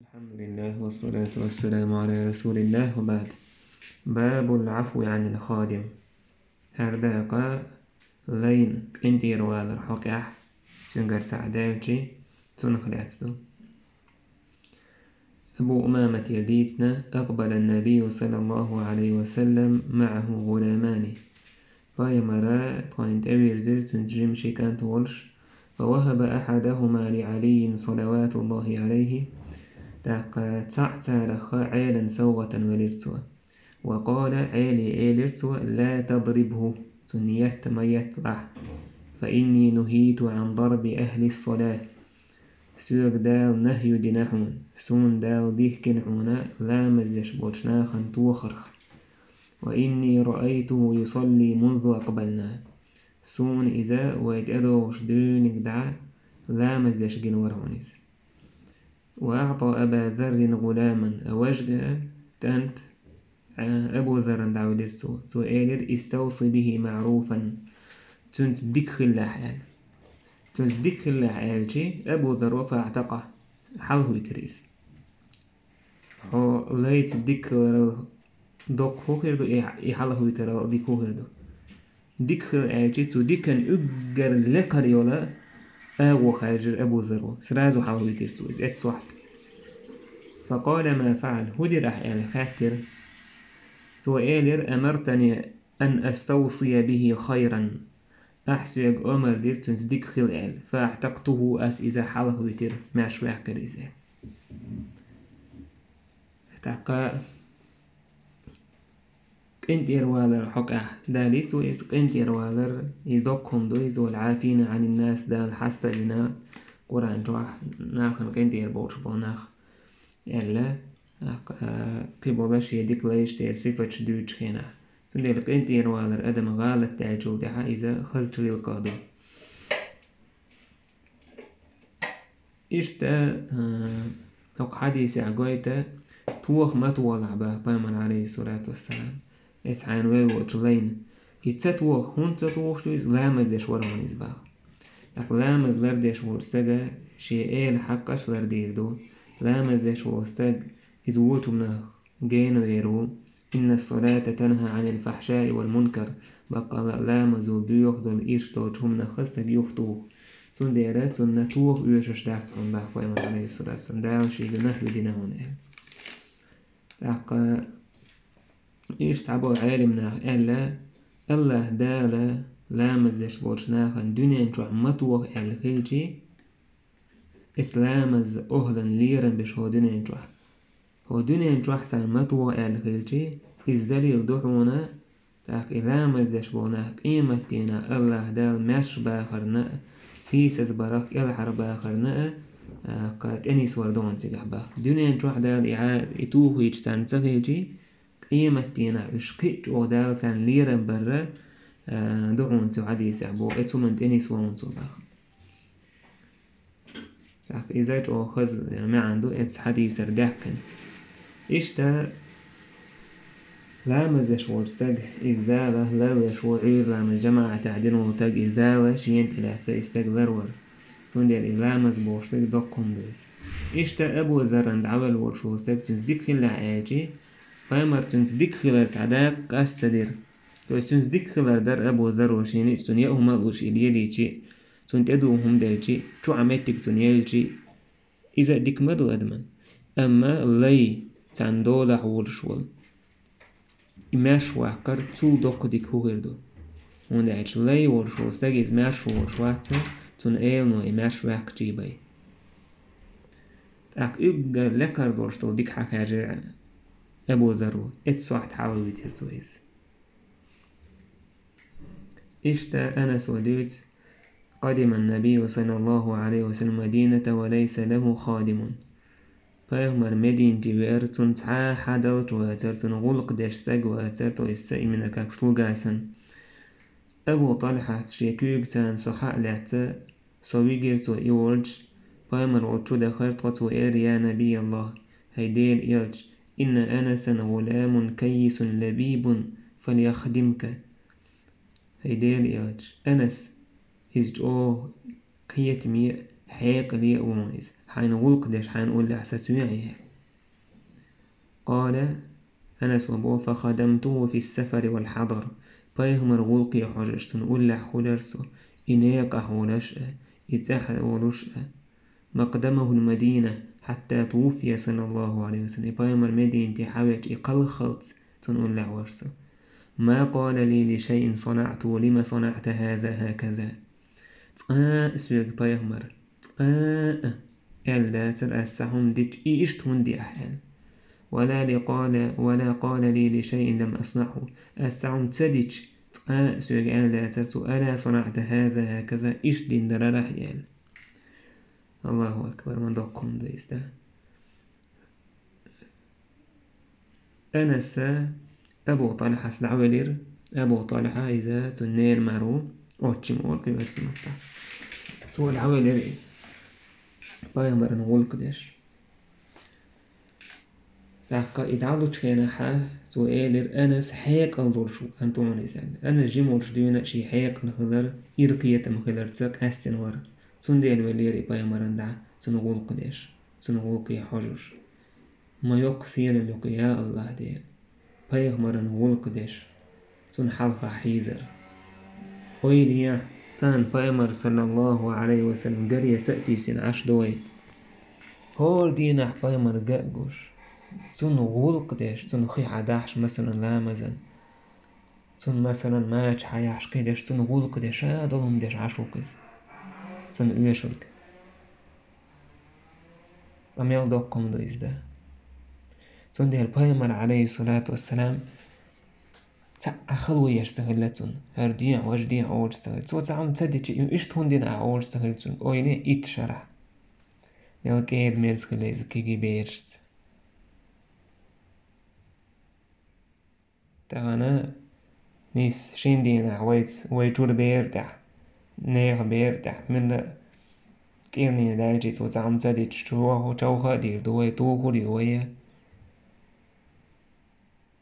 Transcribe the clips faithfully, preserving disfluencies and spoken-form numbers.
الحمد لله والصلاة والسلام على رسول الله وبعد. باب العفو عن الخادم. ХӀара дакъа лайна къинтӀера валар хьокъехь, цуьнгара цхьаъ даьлчи, цунах лаьцна ду. Абу Умаматера дийцина: أقبل النبي صلى الله عليه وسلم معه غلامان. Пайхамар тхуна тӀевирзира, цуьнца жима ши кӀант волуш. فوهب أحدهما لعلي صلوات الله عليه. ТӀаккха цхьаъ царах Ӏелина совгӀатана велира цо. وقال, Ӏели элира цо: لا تضربه, цунна етта ма етталахь. فإني نهيت عن ضرب أهل الصلاة. Соьга Дала нахью дина хьуна, суна Дала дихкина хьуна ламаз деш болчу нахана тохарх. وإني رأيته يصلي منذ أقبلنا. Суна иза вай тӀедогӀуш дуьйна дӀа ламаз деш гина вара хьуна иза. وأعطى أبا ذر غلاما, важа кӀант, а, Абу Заррана дӀавелира цо. Цо элира: استوص به معروفا. Цуьнца дика хилалахь аьлла. Цуьнца дика хилалахь аьлчи, Абу Зарро فأعتقه, хьалхавитира иза. Хьо лайца дика хиларал доккха хӀун хир ду, и, и хьалхавитарал дика хӀун хир ду? Дика хила аьлчи, цу дикан уггар лекхар йола агӀо хаьржира Абу Зарро. Сразу хьалхавитира цо иза, эццахь. فقال: ما فعل؟ ХӀун дира ахь аьлла хаьттира. Цо элира: أمرتني أن أستوصي به خيرا. Ахь соьга омар дира цуьнца дика хила аьлла. فأعتقته, ас иза хьалхавитира, маьрша ваьккхира иза. ТӀаккха къинтӀера валар хьокъехь далийта ву иза, къинтӀера валар, иза доккха хӀума ду, иза: والعافين عن الناس, Дала хьаста а вина, Къуръан чохь нахана къинтӀера болуш болу нах аьлла, а, кхин болу шен дика лайш церан сифаташ дуьйцучу хенахь. Цундела къинтӀера валар адам гӀалат даьллачул тӀаьхьа иза хазачу гӀиллакхах ду. Иштта, а, хӀокху хьадисехь гойту, тоха ма тохалахь боху Пайхамар, алейхиссалату вассалам. Эцу хьайна вай волчу лайна. И ца тоха, хӀунда ца тохуш ду иза, ламаз деш вара хьуна иза боху. ТӀаккха ламаз лардеш волчу стага шен эла хьакъаш лардийр ду. Ламаз деш волу стаг иза вочу хӀуманах генавер ву. إن الصلاة تنهى عن الفحشاء والمنكر. Баккъалла а ламазо боьха долу ирс долчу хӀуманах стаг юхатуху. Цундела цунна тоха оьшуш дац хьуна боху Пайхамар, алейхиссалату вассалам, Дала шега нахью дина хьуна аьлла. ТӀаккха иштта цхьаболу Ӏелам наха аьлла, Аллаха Дала ламаз деш болчу нахана дуьнен чохь ма тоха аьлла хилчи, Исламаз охӀлан лерам беш хӀо дуьнен чохь. ХӀо дуьнен чохь царна ма тоха аьлла хилчи, иза далил ду хьуна, тӀаккха и ламаз деш болу нах къематдийнахь Аллаха Дала маьрша бахарна а, сийсаз барах кӀелхьара бахарна а, тӀаккха тӀенисвар ду хьуна цигахь боху. Дуьнен чохь Дала и Ӏа-, и тухийча царна ца хилчи, къематдийнахь уьш кхин а чӀогӀа Дала царна лерам барра, а, ду хьуна цу хьадисехь боху, эцу хӀуманна тӀенисво хьуна цо боху. ТӀаккха иза чӀогӀа хаза маьӀна ду эцу хьадисара даьхкина. Иштта ламаз деш волчу стаг, иза Дала ларвеш ву, Ӏуьйра ламаз жамаӀатехь дина волу стаг, иза Дала шена тӀе лаьцна и стаг ларвар. Цундела и ламаз бохуш стаг доккха хӀума ду иза. Иштта Абу Зарран дӀавелла волуш волу стаг цуьнца дика хилалахь аьлчи, Пайхамар цуьнца дика хилар цхьа дакъа къаста ца дира. То есть цуьнца дика хилар дара Абу Зарро шена, цунна яа хӀума а луш, и лелийчи, цунна тӀедугӀу хӀума делчи, чу Ӏа меттиг цунна елчи, иза а дика ма ду адаман. Амма лай царна долахь волуш волу, и маьрша ваккхар цул доккха дика хӀун хир ду? ХӀунда аьлча лай волуш волу стаг иза маьрша волуш вац, цунна элано и маьрша ваьккхачий бай. ТӀаккха уьггар лекхар долуш долу дика хьан хаьржира Абу Зарро, эццахь хьалхавитира цо иза. Иштта Анаса дуьйцу: قدم النبي صلى الله عليه وسلم المدينة وليس له خادم. Пайхамар Мединче веара, цунна цхьа а хьадалча вацара, цунна гӀуллакх деш стаг вацара, то есть именно как слуга санна. Абу ТӀалхьас шен куьйгаца: со хьа а лаьцна, со вигира цо и волчу, Пайхамар волчу чу дахара, тхо цо элира: يا نبي الله, хӀай Делан элча, إن أنسا غلام كيس لبيب فليخدمك. ХӀай Делан элча, Анас, иза чӀогӀа кхетаме а, хьекъале а ву хьуна иза. хьайна гӀуллакх деш, хьайна уллехь саца вехьа», — аьлла. قال أنس وهو: «فخدمته في السفر والحضر». Пайхамара гӀуллакхе хьожаш, цунна уллехь хулар со, и некъахь волаш а, и цӀахь волуш а. «ما قدمه المدينة حتى توفي صلى الله عليه وسلم». И пайхамар Мединате хьавеча, и кхалххалц цунна уллехь вар со. «ما قال لي لشيء صنعته: لم صنعت هذا هكذا». Цкъа а соьга пайхамар, цкъа а аьлла дацар, ас цхьа хӀума дича, и иштта хӀунда дича аьлла. «ولا لقال، ولا قال لي لشيء لم أصنعه». Ас цхьа хӀума ца дича, цкъа а соьга аьлла дацар цо: «ألا صنعت هذا هكذا», иштта дина дарий ахь аьлла. Аллаху акбар, ма доккха хӀума ду иза, да? Анаса Абу ТӀалхьас дӀавелира. Абу ТӀалхьа иза цуьнан ненан мар ву, отчим олу кхин оьрсийн маттахь. Цо дӀавелира иза, пайхамаран гӀуллакх деш. ТӀаккха и дӀалучу хенахь цо элира: «Анас хьекъал долуш ву кӀант хьуна иза», — аьлла. Анас жима волуш дуьйна шен хьекъал хилар, иракхетам хиларца къаьстина вара. Цундела велира и пайхамаран дӀа, цуьнан гӀуллакх деш, цуьнан гӀуллакхе хьожуш. Ма йоккха сийлалла ю-кх, я АллахӀ Дела, пайхамаран гӀуллакх деш, цунна хьалха хьийзар. Ойла е, тахана пайхамар, саллаллаху Ӏалайхи ва саллам, гаре са а тийсина Ӏаш ду вай. ХӀора дийнахь пайхамар ган а гуш, цунна гӀуллакх деш, цунна хи хьадахьаш, масалан, ламазан, цунна, масалан, мача хьаяхьаш, кхидерш, цунна гӀуллакх деш, ша долу хӀума деш Ӏаш ву-кх иза, цунна оьшург. Ткъа мел доккха хӀума ду иза, да? Цундела пайхамар, Ӏалайхиссалату вассалам, цхьа а хала ву еш ца хилла цунна. ХӀара дехьа, важа дехьа олуш ца хилла. Цо цхьа хӀума ца дича, и иштта хӀунда дина ахь олуш ца хилла цунна. Ойла е, итт шарахь. Мел кӀеда-мерза хилла иза кегий берашца. Тахана нийсса шина дийнахь вайца, вай чуьра бер тӀехь, нехан бер тӀехь, милла кӀирнийн даьлча, цо цхьа хӀума ца дича, чу-, човха а дийр ду вай, тухур ю вай.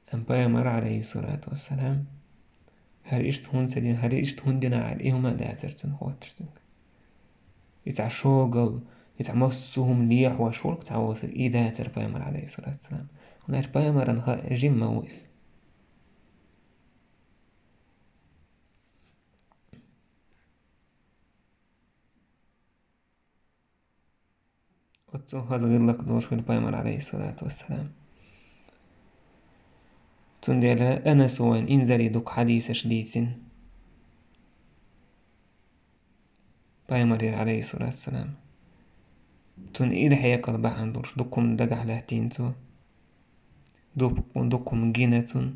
Амма пайхамар, Ӏалайхиссалату вассалам, хӀара иштта хӀунда ца дина, хӀара иштта хӀунда дина аьлла, и хӀума а дацара цунна хоттуш цуьнга. И цхьа шогал, и цхьа массо а хӀума лехьош волу цхьа вовсарг, и дацара пайхамар, Ӏалайхиссалату вассалам. ХӀунда аьлча пайхамаран хаа жимма ву иза. Оццул хаза гӀиллакх долуш хилла пайхамар, Ӏалайхиссалату вассалам. Цундела Анаса вайна инзаре дукха хьадисаш дийцина пайхамарера, Ӏалайхиссалату вассалам. Цуьнан ирхьекъал бахьана долуш дукха хӀума дагахь лаьттина цо. Дукха, дукха хӀума гина цунна.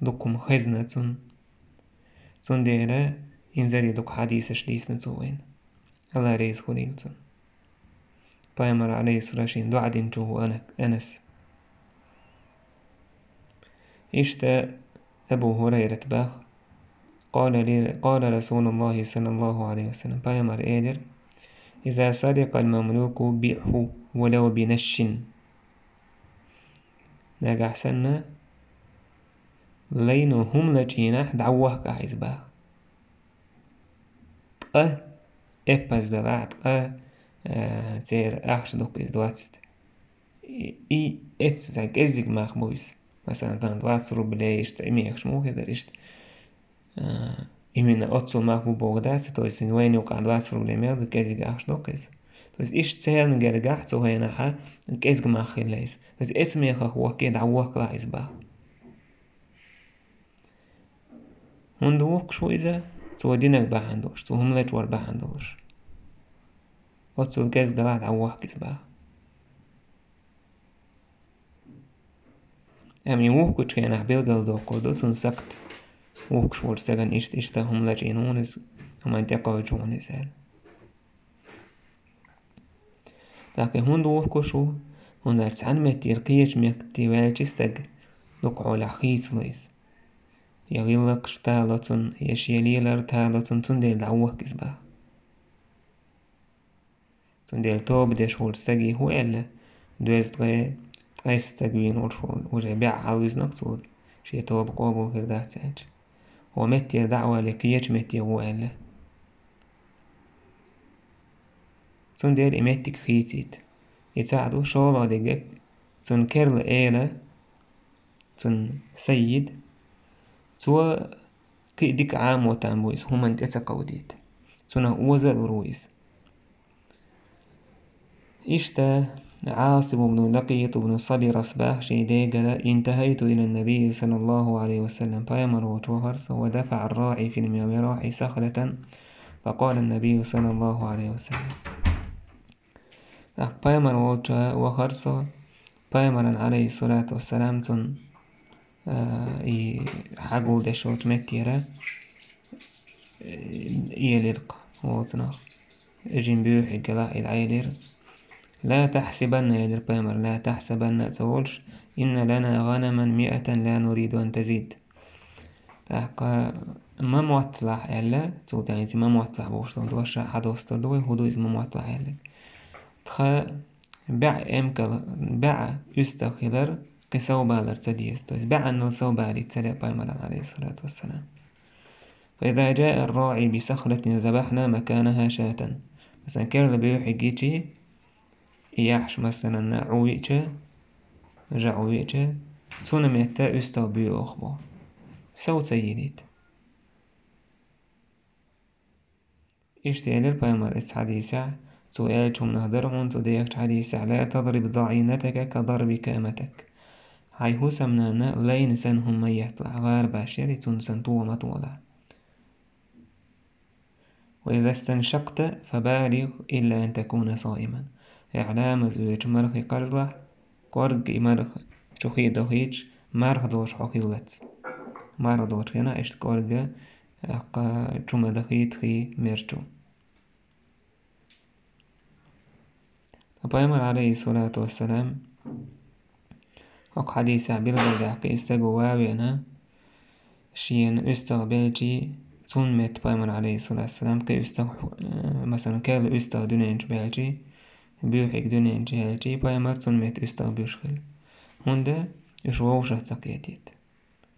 Дукха хӀума хезна цунна. Цундела инзаре дукха хьадисаш дийцина цо вайна. АллахӀ реза хуьлийла цунна. Пайхамар, Ӏалайхиссалам, шена доӀа динчу ву Ана-, Анас. Иштта Абу ХӀурайрата боху: «Къала ли-, къала Расулуллахи саллаллаху Ӏалайхи ва саллам», пайхамар элира: «Иза сарикъал мамлуку биъху, валав би нашшин». Нагахь санна лайно хӀума лачкъийнахь, дӀавохка ахь иза боху. Ткъа эппаз далахь, ткъа, а, церан ахча ду-кх иза, двадцать. И, и эццахь кӀеззиг мах бу иза. Масалан, тахана двадцать рублей иштта, и мехаш муха хир дара иштта. А, именно оццул мах бу боху дац, то есть вайна юкъахь двадцать рублей мел ду, кӀеззиг ахча ду-кх иза. То есть иштта церан гергахь цу хенахь кӀезиг мах хилла иза. То есть эцу мехах вохке, дӀавохкалахь иза боху. ХӀунда вухкуш ву иза? Цо динарг бахьана долуш, цо хӀума лачкъор бахьана долуш. Оццул кӀезиг далахь, дӀавохка иза боху. Амма и вухкучу хенахь билгалдоккхур ду цунна сакхт, вухкуш волчу стагана иштта, иштта хӀума лачкъийна ву иза, хӀуманна тӀекхочуш ву иза аьлла. ТӀаккха и хӀунда вухкуш ву? ХӀунда аьлча цхьана меттера кхечу метте ваьлча стаг дукха хьолахь хийцало иза. Я гӀиллакхаш тало цунна, я шен лелар тало цунна, цундела дӀавохка иза боху. Цундела тоба деш волчу стаге хӀун аьлла, доьзткъе ткъайесна стаг вийна волуш волу, уже бӀе хьалавуьзнарг цо, шен тоба къобал хир дац аьлча. ХӀокху меттера дӀа а валий, кхечу метте гӀо аьлла. Цундела и меттиг хийцийта. И цхьаъ ду, шолгӀа дерг, цунна керла эла, цунна саййид, цо кхин а дика Ӏамо там бу иза, хӀуманна тӀе ца кховдийта. Цунах оза а лур ву иза. Иштта Ӏасим ибн Лакъит ибн Сабирас баха шен дегара: «انتهيت إلى النبي صلى الله عليه وسلم», пайхамар волчу вахара со, «وذبح الراعي في الميراح صخرة، فقال النبي صلى الله عليه وسلم». ТӀаккха пайхамар волчу вахара со, пайхамаран, Ӏалайхиссалату вассалам, цунна, а, и хьагулдеш йолчу меттера, э, элира-кх волчунах. Жин буьйхьиг гала и Ӏелира. «لا تحسبن», элира пайхамар, «لا تحسبن» а ца волуш, «إن لنا غنما مائة لا نريد أن تزيد». ТӀаккха «ма мотталахь» аьлла, цул тӀаьхьа иза «ма мотталахь» бохуш долу дош хьадостур ду вай, хӀун ду иза «ма мотталахь» аьлларг. Тхан баьӀ эмкал, баьӀ уьстагӀ хилар кхин совбалар ца деза. То есть баьӀанал совбалийта ца лаьа пайхамаран, Ӏалайхиссалату вассалам. «فإذا جاء الراعي بصخرة ذبحنا مكانها شاة». Масалан, керла буьйхьиг гичи, и яхьаш, масалан, Ӏу виъча, жа Ӏу виъча, цунна метта уьстагӀ буьйху боху. Сов ца йилийта. Иштта элира пайхамар оцу хьадисехь, цо аьллачу хӀуманах дара хьуна цу дехачу хьадисехь: «لا تضرب ضعينتك كضربك أمتك». Хьайн хӀусамнанна лайна санна хӀума ма етталахь, гӀарабаш яра, цунна санна тоха ма толахь. «وإذا استنشقت فبالغ إلا أن تكون صائما». Ахь ламаз оьцучу мархий кхарзалахь, кӀоргга и марха чу хи а дахийта, марха долуш хьо хиллалц. Марха долуш хенахь, иштта кӀоргга, тӀаккха чу ма дахийта хи мерчу. Ткъа пайхамар, Ӏалайхиссалату вассалам, хӀокху хьадисехь билгалдаьккхи, и стаг ван а веана, шена уьстагӀ белчий, цунна метта пайхамар, Ӏалайхиссалату вассалам, кхин уьстагӀ, э, масалан, керла уьстагӀ дуьнен чу баьлчий, буьйхьиг дуьнен чу яьлчий, пайхамар цунна метта уьстагӀ буьйш хилла. ХӀунда уьш вовшах ца кхетийта,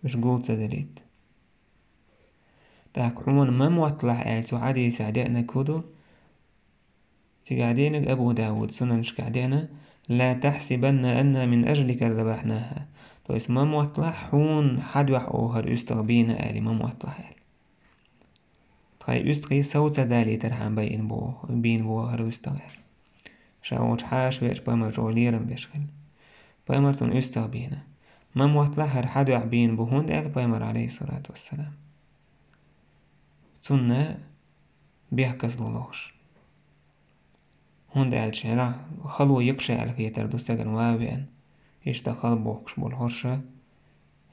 уьш гул ца далийта. ТӀаккха хьуна ма мотталахь аьлла цу хьадисехь деанарг хӀун ду? Цигахь деанарг Абу Дауда сунанашкахь деана: «لا تحسبن أنا من أجلك ذبحناها». То есть ма мотталахь, хьуна хьан дуьхьа оха хӀара уьстагӀ бийна аьлла, ма мотталахь аьлла. Тхайн уьстагӀий сов ца далийтархьама байина боху, бийна боху хӀара уьстагӀ аьлла. Ша волчу хьаша веача пайхамар чӀогӀа лерам беш хилла. Пайхамар цунна уьстагӀ бийна. Ма мотталахь, хӀара хьан дуьхьа бийна бу хӀунда аьлла пайхамар, Ӏалайхиссалату вассалам. Цунна бехказло лохуш. ХӀунда аьлча хӀара хало йикхи ша аьлла хетар ду стагана ван а веана. Иштта хала бохкуш болу хӀорш.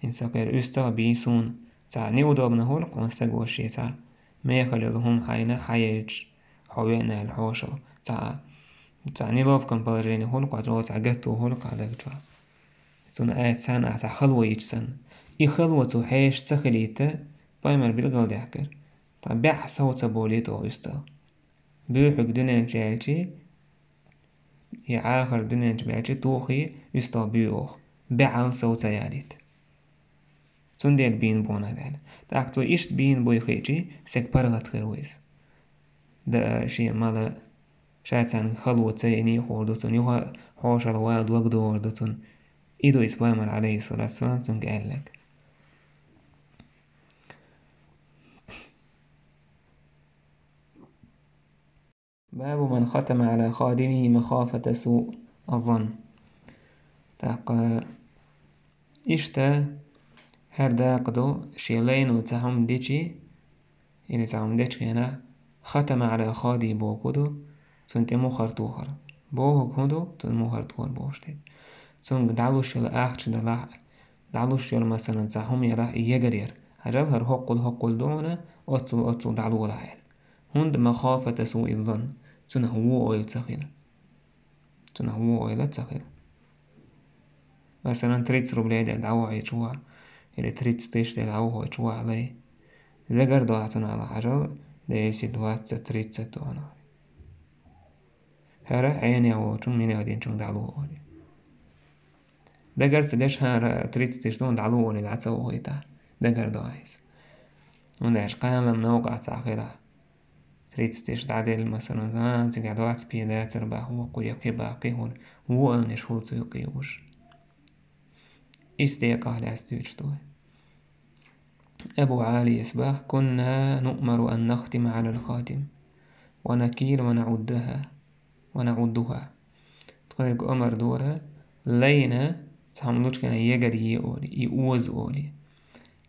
ХӀинца кхера уьстагӀ бий суна. Цхьа неудобно хуьлу-кх хьуна стаго шен цхьа мехала йолу хӀума хьайна хьаелча, хьо веана аьлла хьошалгӀа. Цхьа, цхьа неловком положение хуьлу-кх, хьо чӀогӀа цхьа гатто хуьлу-кх хьан даг чохь. Цунна айса цхьаьна ахь цхьа хало йича санна. И хало цо хьеша ца хилийта, пайхамар билгалдаьккхира. Ткъа баьӀ сов ца болийта оха уьстагӀ. Буьйхьиг дуьнен чу яьлчий, и Ӏахар дуьнен чу баьлчий, тухий уьстагӀ буьй оха. БаьӀал сов ца ялийта. Цундела бийна бу хьуна аьлла. ТӀаккха цо иштта бийна буй хиъчий, стаг паргӀат хир ву иза. Да, шен мала, ша царна хало ца йиний хуур ду цунна, юха хьошалгӀа ван дог догӀур ду цунна. И ду иза пайхамар, Ӏалайхиссалату вассалам, цуьнга аьлларг. باب من ختم على خادمه مخافة سوء الظن. ТӀаккха иштта хӀара дакъа ду, шен лайно цхьа хӀума дичий, или цхьа хӀума дечу хенахь, ختم على خاده бохург ду, цунна тӀе мухӀар тухар. Бохург хӀун ду, цунна мухӀар тухар бохуш дерг. Цуьнга дӀалуш йолу ахча далахь, дӀалуш йолу, масалан, цхьа хӀума ялахь, и ягар яра. Хьажал, хӀара хӀоккхул-хӀоккхул ду хьуна, оццул-оццул дӀалолахь аьлла. ХӀунда مخافة سوء الظن, цунах вон ойла ца хила. Цунах вон ойла ца хила. Масалан, тридцать рублей дела дӀавахьийча ван, или тридцать тысяч дела дӀавахьийча ван лай. Дагар ду ахь цунах, хьажал, десять, двадцать, тридцать ду хьуна. ХӀара хьенех волчун миллиардинчун дӀало олий. Дагар ца деш, хӀара тридцать тысяч ду хьуна дӀало олий, дӀа ца вохуьйтахь. Дагар ду ахь иза. ХӀунда аьлча кхана-м новкъахь ца хилахь. Лецтеш дӀаделла, масалан, а, цига двадцать пять дацар бах, вокхо я кхин бах, кхин хӀуна, воалнаш хул цу юкъе уж. Ис декъахь лаьцна дуьйцуш ду вай. Абу Ӏалияс бах: «كنا نؤمر أن نختم على الخاتم، ونكيل ونعدها، ونعدها». Тхоьга омар дора, лайна цхьамма лучкана ягар е олий, и оза олий.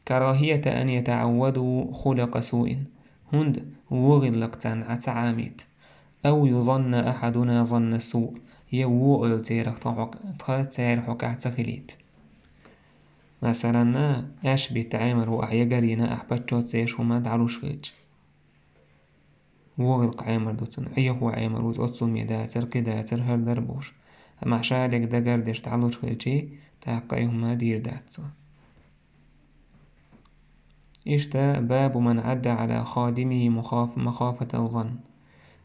«كراهية أن يتعودوا خلق سوء». ХӀунда вогӀиллакх царна Ӏа ца Ӏамийта. «أو يظن أحدنا ظن السوء». Я вогӀийла церах тхо хьо-, тха церан хьокъехь ца хилийта. Масалан, аьшпа битта Ӏемар ву ахь, ягар йина ахь, почёт еш хӀума дӀалуш хилча. ВогӀиллакх Ӏемар ду цунна, Ӏехо Ӏемар ву, оццул ме дацар, кхин дацар, хӀара дар бохуш. Амма ша дерг дагардеш дӀалуш хилчий, тӀаккха и хӀума дийр дац цо. Иштта: «باب من عد على خادمه مخاف-، مخافة الظن».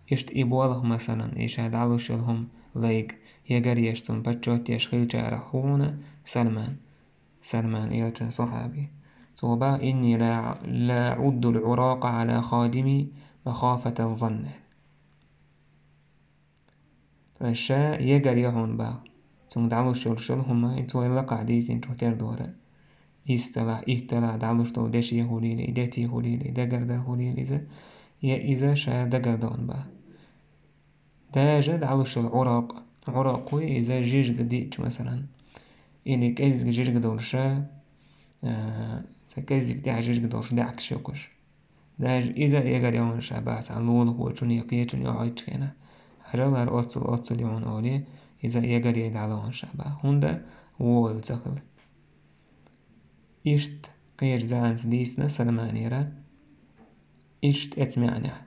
Иштта и болх, масалан, и ша дӀалуш йолу хӀума лайга, ягар еш, цунна почёт еш хилчарах хьуна Салман. Салман, элчан сахьаби. Цо бах: «إني لا، لا أعد العراق على خادمي مخافة الظن». То есть ша ягар я хьуна бах, цунга дӀалуш йолуш йолу хӀума, и цо и лакхахь дийцинчух тера дора. Исс талахь, итт талахь дӀалуш долу деши хуьлийла, и дети хуьлийла, и дагардар хуьлийла иза, я иза ша дагардохна бах. Даже дӀалуш йолу Ӏуракъ, Ӏуракъ вуй иза жижиг диъча, масалан, или кӀеззиг жижиг долуш ша, а, ца кӀеззиг тӀехь жижиг долуш даьӀахкаш йоккхуш. Даже иза а ягар йогӀун ша бах цхьана лулахочун я кхечун охьуьйтучу хенахь. Хьажал хӀара оццул, оццул йогӀун олий, иза а ягар яй дӀалогӀун ша бах. ХӀунда вогӀийла ца хила. Иштта кхечу зӀенца дийцина Салманера, иштта эцу маьӀнехь: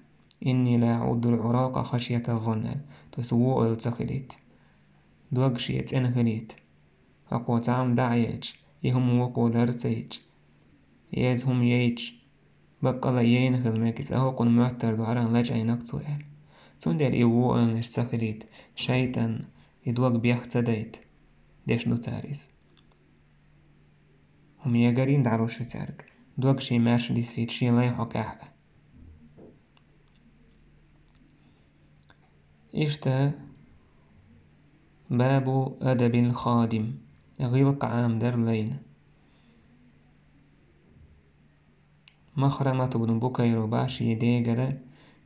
«إني لا أعد العراق خشية الظن», аьлла. То есть вогӀийла ца хилийта. Дог шен цӀена хилийта. ХӀокхо цхьамма дӀа а елча, и хӀума вокхо лар ца йича, еза хӀума яйча, баккъала яйна хила мега иза, а хӀокхунна моьттар ду, хӀаран лачкъийнарг цо аьлла. Цундела и вогӀийла ца хилийта, шайтӀан и дог бех ца дайта, деш ду цара иза. ХӀума ягарийна дӀалуш ю цаьрга. Дог шен маьрша диссийта, шен лай хьокъехь а. Иштта, бабу адабил хадим, гӀиллакх Ӏамадар лайна. Махрамат ибн Букайр бах шен дегара,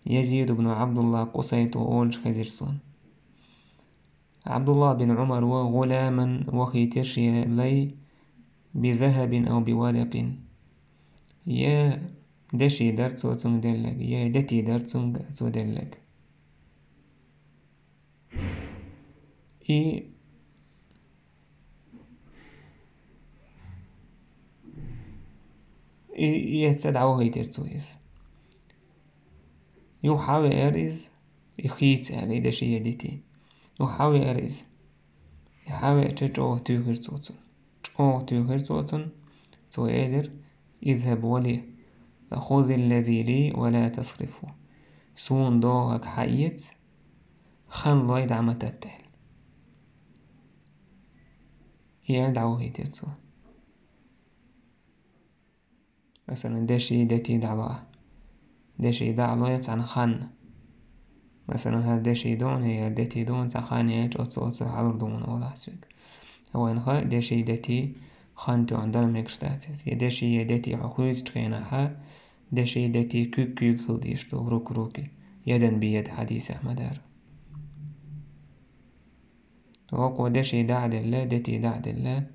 Язид ибн Абдулла Къусайто олуш хезира суна. Абдулла бин Ӏумар ва гӀуламан вахийтира шен лай, би захабин ав би варакин. Я деши дара цо цунга деллаг, я дети дара цунга цо деллаг. И, и, и эцца дӀавахийтира цо иза. Юха хьавеара иза, и хийца аьлла, и деши я дети. Юха хьавеара иза. И хьавеача чӀогӀа туьйхира цо цунна. ЧӀогӀа туьйхира цо цунна. Цо элира: «اذهب ولي، خذ الذي لي ولا تصرفه». Суна догӀург хьаэца, хан лой, дӀа ма татта аьлла. И аьлла дӀавахийтира цо. Масалан, деши, дети дӀалоа. Деши дӀалой цхьана ханна. Масалан, хӀара деши ду хьуна, я дети ду хьуна, цхьа хан яьлча, оццул, оццул хьалур ду хьуна олахь соьга. Вайна хаьа, деши, дети хан тоьхна дала мегаш дац иза. Я деши, я дети хьо хуьйцучу хенахь, деши, дети куьг-куьйга хила дезаш ду, рук в руки, ядом би яд хьадисехь ма-дарра. ХӀокхо деши дӀа а делла, дети дӀа а делла,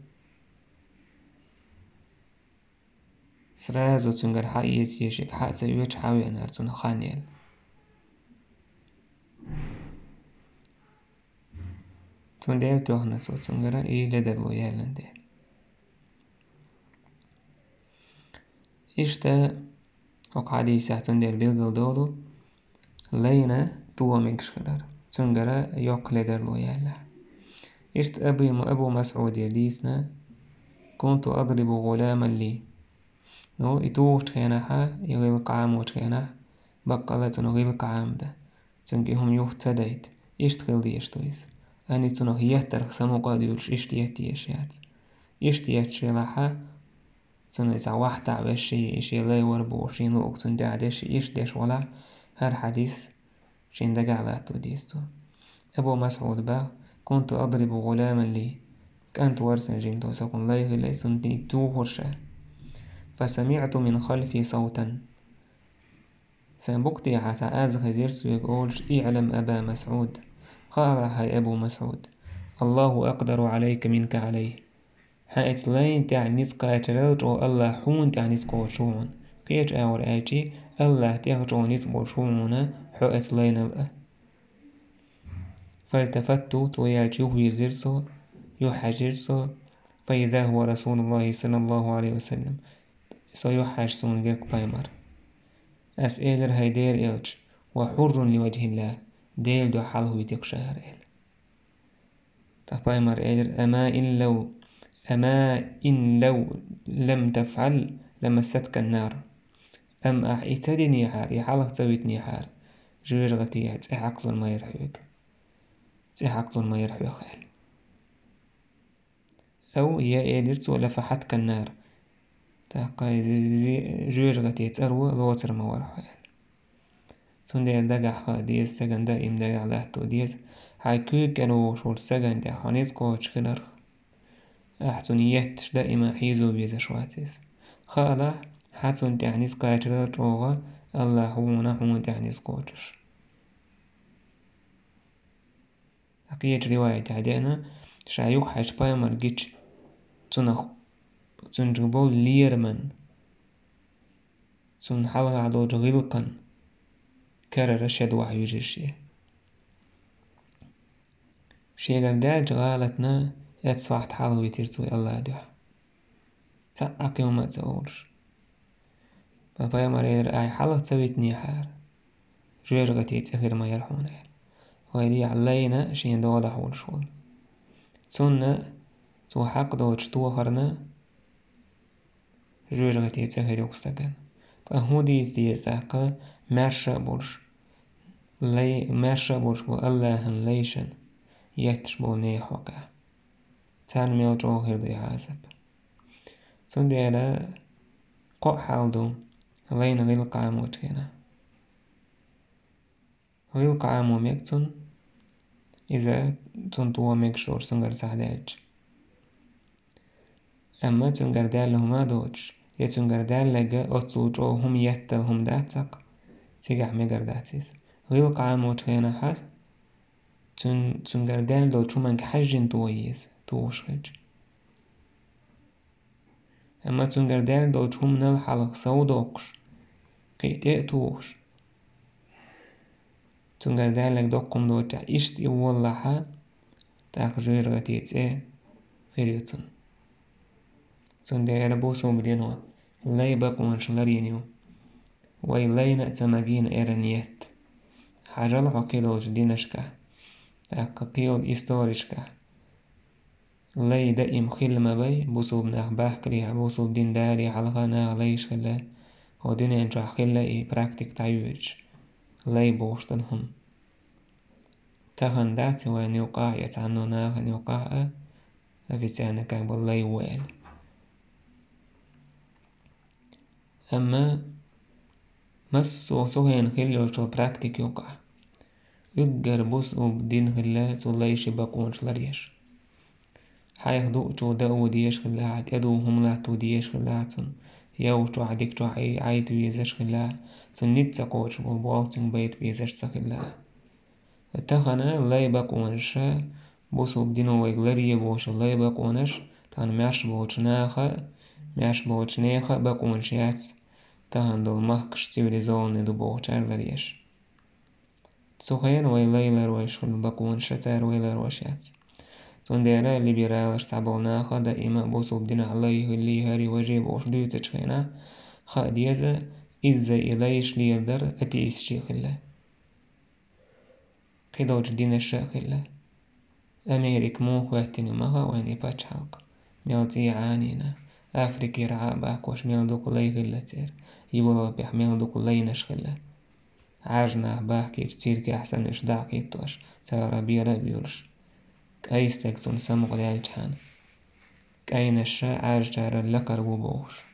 сразу цуьнгара хьаэца ешарг хьа а ца оьцуш, хьавеанера цунах хан елла. Цундела тоьхна цо цуьнгара и ледарло яьллан де. Иштта, хӀокху хьадисехь цундела билгалдолу, лайна тоха мегаш хилар, цуьнгара йоккха ледарло яьллехь. Иштта Аби-, Абу Масъудера дийцина: «كنت أضرب غلاما لي». Ну, и тухучу хенахьа, и гӀиллакх Ӏамочу хенахь, баккъала цунах гӀиллакх Ӏамадан, цуьнга и хӀума юха ца дайта, иштта хила дезаш ду иза. Ани цунах еттарх самукъа а дуьйлуш, иштта етта езаш яц. Иштта етташ елахьа, цунна иза вахьтахь вешший, и шен лай вара бохуш, шен луъург цунна тӀехь дешший, иштта деш валахь, ХӀара хьадис шен дагахь латто деза цо. Абу МасӀуда бах: «كنت أضرب غلاما لي». КӀант вара сан жимма, со кхунна лай хилла, цунна тӀе тухура ша. «فسمعت من خلفي صوتا». Сан букъ тӀехьа цхьа аз хезира соьга олуш: «اعلم أبا مسعود». Хаалахь, хӀай Абу МасӀуд: «الله أقدر عليك منك عليه». Хьан эцу лайна тӀехь ницкъ кхачарал чӀогӀа АллахӀ хьуна тӀехь ницкъ кхочуш ву хьуна. Кхечу агӀор аьлчи, АллахӀ тӀехь чӀогӀа ницкъ болуш ву хьуна хьо эцу лайнал а. «فالتفت», цо яьлча юхавирзира со, юхахьаьжира со, «فإذا هو رسول الله صلى الله عليه وسلم». Со юхахьаьжча суна гира пайхамар. Ас элира: «ХӀай Делан элча, وحر لوجه الله, Делан дуьхьа хьалхавитира ша хӀара», — аьлла. ТӀаккха пайхамар элира: «أما إن لو، أما إن لو لم تفعل لمستك النار». Амма ахь и ца динехьара, и хьалха ца витинехьара, жоьжахатехь цӀе хьакхалур ма яра хьоьга. ЦӀе хьакхалур ма яра хьоьх, аьлла. Ау, я элира цо: «لفحتك النار». ТӀаккха зи-, зи-, жоьжахатин цӀаро лоцур ма вара хьо, аьлла. Цундела дагахь хаа деза, стагана даим дагахь латто деза, хьайн куьйга кӀел вогӀуш волчу стагана тӀехь хьо ницкъ кхочуш хиларх. Ахь цунна етташ даима хьийзо везаш вац иза. Хаалахь, хьан цунна тӀехь ницкъ кхачарал чӀогӀа АллахӀ ву хьуна хьуна тӀехь ницкъ кхочуш. Кхечу риваятехь деана, ша юхахьаьжча пайхамар гича, цунах, цуьнга болу лераман, цунна хьалха долчу гӀиллакхан карара шед вахьа юьжира шен. Шегара даьллачу гӀалатна эцу сохьта хьалхавитира цо АллахӀ дуьхьа. Цхьа а кхин хӀума а ца олуш. Ткъа пайхамар элира: «Ахь хьалха ца витинехьара, жоьжахатин цӀе хир ма яра хьуна», — аьлла. Вай дехьа лайна шен долахь волуш волу. Цунна цо хьакъ доцуш тохарна жоьжахатин цӀе хир ю-кх стагана. Ткъа хӀун дийца деза тӀаккха маьрша а болуш, лай, маьрша а болуш болу АллахӀан лайшна етташ болу нехан хьокъехь? Царна мел чӀогӀа хир ду и хьасап. Цундела кхоъ хьал ду лайна гӀиллакх Ӏамочу хенахь. ГӀиллакх Ӏамо мега цунна, иза цунна тоха мегаш долуш цуьнгара схьадаьлча. Амма цуьнгара даьлла хӀума а доцуш, я цуьнгара даьлларг оццул чӀогӀа хӀума еттал хӀума дац-кх, цигахь мегар дац иза. ГӀиллакх Ӏамочу хенахь хьас цуьн-, цуьнгара даьлла долчу хӀуманга хьаьжжина тоха еза, тухуш хилча. Амма цуьнгара даьлла долчу хӀуманал хьалха сов доккхуш, кхин а тӀе а тухуш, цуьнгара даьлларг доккха хӀума доцучохь иштта и воллахьа, тӀаккха жоьжахатин цӀе хир ю цунна. Цундела бусалба дино лай бакъонаш ларйина ю. Вай лайна а ца магийна эрна етта. Хьажал хьо кхидолчу динашкахь, тӀаккха кхин йолу историшкахь. Лай даим хилла ма бай, бусалба нах бахкале, бусалба дин дале хьалха наха лайш хилла, хӀокху дуьнен чохь хилла и практика дӀайоьдуш, лай бохуш долу хӀума. Тахана дац вайн юкъахь я цхьанна нахана юкъахь а официально как бы лай ву аьлла. Амма массо а цу хенахь хилла йолчу практика юкъахь уггар бусалба дин хилла цу лайшин бакъонаш ларъеш. Хьайх дуучо дан а ву дезаш хилла, тӀедугӀу хӀума латто дезаш хилла цунна, йовхачохь дикачохь Ӏай-, Ӏайта везаш хилла, цунна ницкъ ца кхочуш болу болх цуьнга байта безаш ца хилла. Тахана лай бакъонаша, бусалба дино вайга ларъе бохуш лай бакъонаш, тахана маьрша болчу наха а, маьрша болчу нехан а бакъонаш яц, тахана долу махкаш цивилизованный ду бохучара ларъеш. Цу хенахь вай лай ларъеш хилла бакъонаша, цара вай ларъеш яц. Цундела либералаш цхьаболу наха даима бусалба динахь лай хилла, хӀара важа бохуш дуьйцучу хенахь, хаа деза, изза и лайш леладар атеисташ а хилла. Кхидолчу динаш а хилла. Америка муха хӀоьттина ю ма хаьа вайна и пачхьалкх, мел цӀе Ӏанийна, Африкера Ӏа а бахкош мел дукха лай хилла церан, Европехь мел дукха лайнаш хилла. Ӏаьржа нах бахкийча циркехь санна уьш дӀа а хӀиттош, цара бера а буьйлуш, кӀайн стаг цунна самукъадаьллачхьана, кӀайнаш а Ӏаьржачарал лакхара ву бохуш.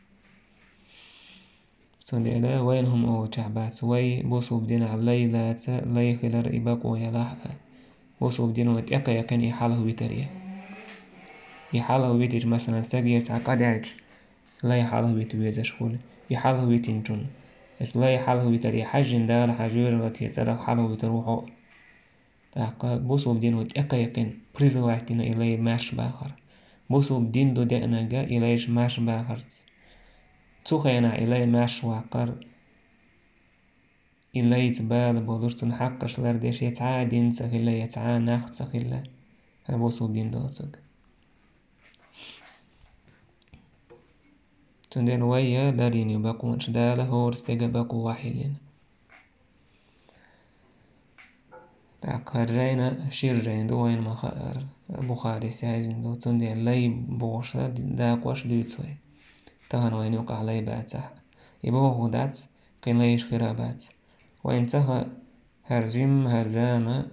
Цундела вайна хӀума олучахь бац, вай бусулба динахь лай лаца, лай хилар и бакъо ялахь а. Бусулба дино тӀекхайкхина и хьалха витар я. И хьалха витича, масалан, стаге цхьа къа даьлча, лай хьалха вита везаш хуьлу. И хьалха витинчунна, аса лай хьалха витар я хьаьжжина Дала хьан жоьжахати цӀарах хьалха витар ву хьо. ТӀаккха бусулба дино тӀекхайкхина, призвать дина и лай маьрша бахар. Бусулба дин ду деанарг и лайш маьрша бахарца. Цу хенахь и лай маьрша ваккхар, и лайца бала болуш, цунна хьакхаш лардеш я цхьа а дин ца хилла, я цхьа а нах ца хилла, хьан бусулба дин доцург. Цундела вай я ларйина ю бакъонаш, Дала хӀора стеган бакъо вахьиллина. ТӀаккха хӀара жайна шира жайна ду, вайна ма хаара, Бухарис яздина ду, цундела лай бохуш дакъош дуьйцу вай. Тахана вайна юкъахь лай бацахь а. И бохург дац, кхин лайш хир а бац. Вайна ца хаьа, хӀара жимма, хӀара зама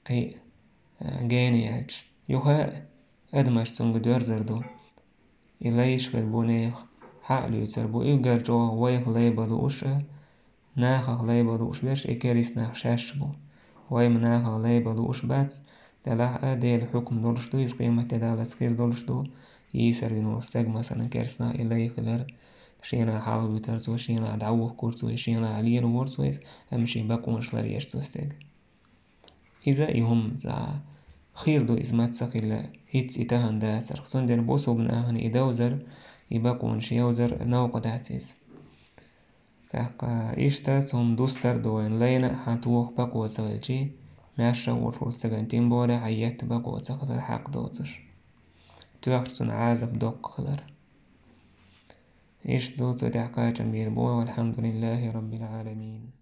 кхин а, гена яьлча, юха а адамаш цунга доьрзур ду. И лайш хир бу нехан, хьа а луьйцур бу, уггар чӀогӀа вайх лай бан лууш а, нахах лай бан лууш берш и керста нах шаьш бу. Вай-м нахах лай бан лууш бац, делахь а Делан хьукам долуш ду, иза къематде даллалц хир долуш ду, йийсар вина волу стаг, масалан, керста нах и лай хилар, шена хьалха витар цо, шена дӀавухкур цо, шена лелавор цо иза, амма шен бакъонаш ларъеш цо стаг. Иза и хӀума цхьа хир ду, иза маца хилла, хӀинца и тахана дацарх. Цундела бусулба нахана и довзар, и бакъонаш йовзар новкъа дац иза. ТӀаккха иштта цу хӀума дустар ду вайна, лайна а хьан тоха бакъо ца хилчий, маьрша а волуш волчу стагана тем более хьан етта бакъо ца хилар хьакъ доцуш. Тоьхча цунна Ӏазап доккха хилар. Иштта ду цу тӀехь кхачам бийр бу, валхьамдулиллахӀи раббил Ӏаламин.